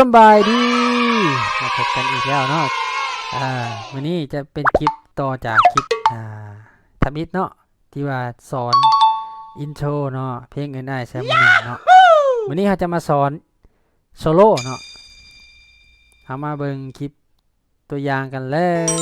ສຳບາຍດີ ມາພົບກັນອີກແລ້ວເນາະ. ອ່າ ມື້ນີ້ຈະເປັນຄລິບຕໍ່ຈາກຄລິບ ອ່າ ທຳອິດເນາະ ທີ່ວ່າສອນອິນໂທເນາະ ເພງເອີ້ນອ້າຍແຊມໜຶ່ງເນາະ. ມື້ນີ້ເຮົາຈະມາສອນໂຊໂລເນາະ. ເຮົາມາເບິ່ງຄລິບ ຕົວຢ່າງກັນເລີຍ.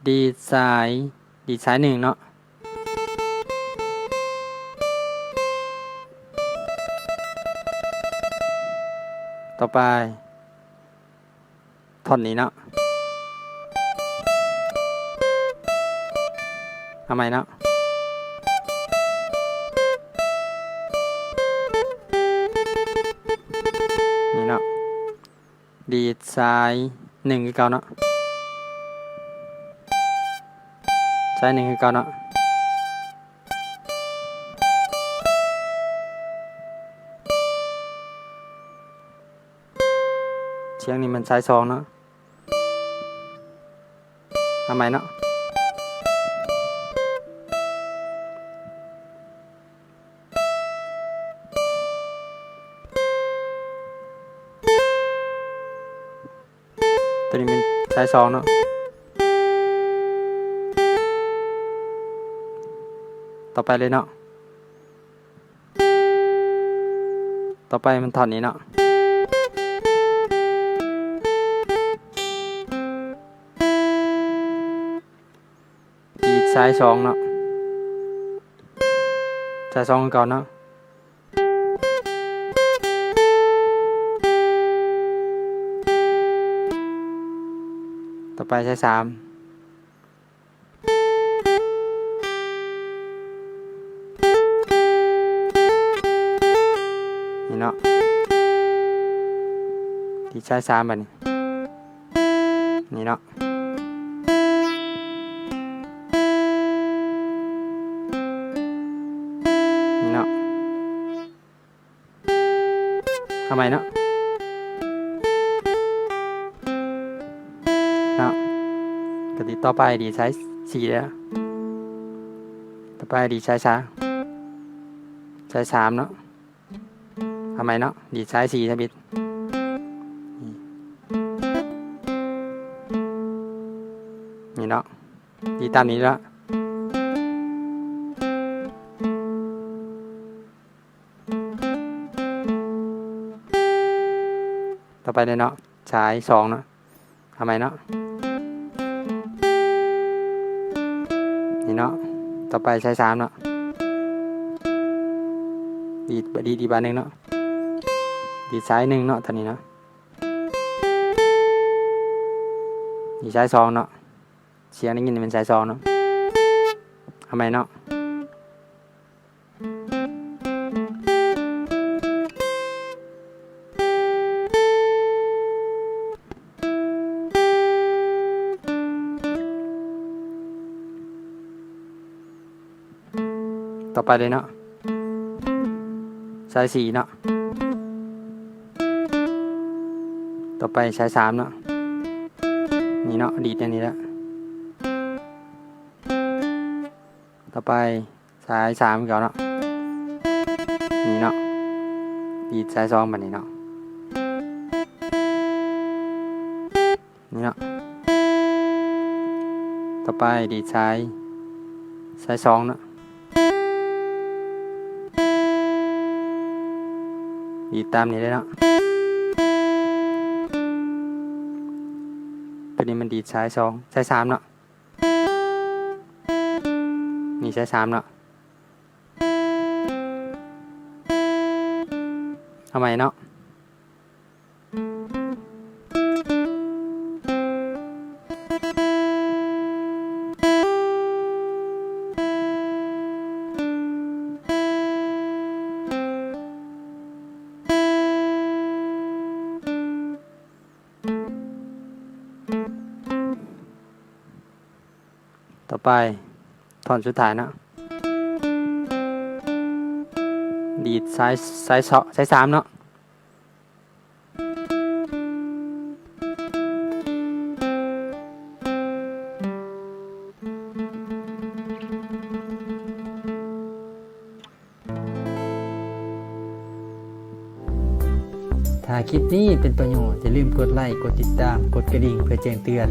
ດີດຊາຍ ດີດຊາຍໜຶ່ງເນາະ. ຕໍ່ໄປ ທ່ອນນີ້ເນາະ. ເອົາໃໝ່ເນາະ. ນີ້ເນາະ. ດີດຊາຍໜຶ່ງຄືເກົ່າເນາະ. ຊາຍໜຶ່ງຄືເກົ່າເນາະ. ສຽງນີ້ແມ່ນຊາຍສອງເນາະ. ເອົາໃໝ່ເນາະ. ຕົວນີ້ແມ່ນຊາຍສອງເນາະ. ຕໍ່ໄປເລີຍເນາະ. ຕໍ່ໄປມັນທ່ອນນີ້ເນາະ. ດີດຊາຍສອງເນາະ. ຊາຍສອງຄືເກົ່າເນາະ. ຕໍ່ໄປຊາຍສາມ. ນີ້ເນາະ. ດີດຊາຍສາມບາດນີ້. ນີ້ເນາະ. ນີ້ເນາະ. ເອົາໃໝ່ເນາະ. ເນາະ. ກະຕິດຕໍ່ໄປດີດຊາຍສີ່ເດີ. ຕໍ່ໄປດີດຊາຍສາມ. ຊາຍສາມເນາະ. ເອົາໃໝ່ເນາະ. ດີດຊາຍສີ່ທຳອິດ. ນີ້ເນາະ. ດີດຕາມນີ້ລະ. ຕໍ່ໄປເລີຍເນາະ. ຊາຍສອງເນາະ. ເອົາໃໝ່ເນາະ. ນີ້ເນາະ. ຕໍ່ໄປຊາຍສາມເນາະ. ດີດ ດີດອີກບາດໜຶ່ງເນາະ. ດີດຊາຍໜຶ່ງເນາະ ຕອນນີ້ເນາະ. ນີ້ຊາຍສອງເນາະ. ສຽງໄດ້ຍິນແມ່ນຊາຍສອງເນາະ. ເອົາໃໝ່ເນາະ. ຕໍ່ໄປເລີຍເນາະ. ຊາຍສີ່ເນາະ. ຕໍ່ໄປຊາຍສາມເນາະ. ນີ້ເນາະ ດີດແນວນີ້ແຫຼະ. ຕໍ່ໄປຊາຍສາມຄືເກົ່າເນາະ. ນີ້ເນາະ. ດີດຊາຍສອງບາດນີ້ເນາະ. ນີ້ເນາະ. ຕໍ່ໄປດີດຊາຍ ຊາຍສອງເນາະ. ດີດຕາມນີ້ເລີຍເນາະ. ຕົວນີ້ມັນ ດີດສາຍສອງ ສາຍສາມເນາະ ນີ້ສາຍສາມເນາະ ເອົາໃໝ່ເນາະ. ຕໍ່ໄປ ທ່ອນສຸດທ້າຍເນາະ ດີດສາຍ ສາຍສອງ ສາຍສາມເນາະ. ຖ້າຄລິບນີ້ເປັນປະໂຫຍດ, ຢ່າລືມກົດໄລ, ກົດຕິດຕາມ, ກົດກະດິ່ງເພື່ອແຈ້ງເຕືອນ.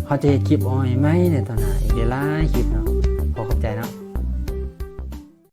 ເຮົາຈະເຮັດຄລິບອ້ອຍໃໝ່ໃນຕໍ່ໜ້າອີກຫຼາຍໆຄລິບເນາະ. ຂໍຂອບໃຈເນາະ.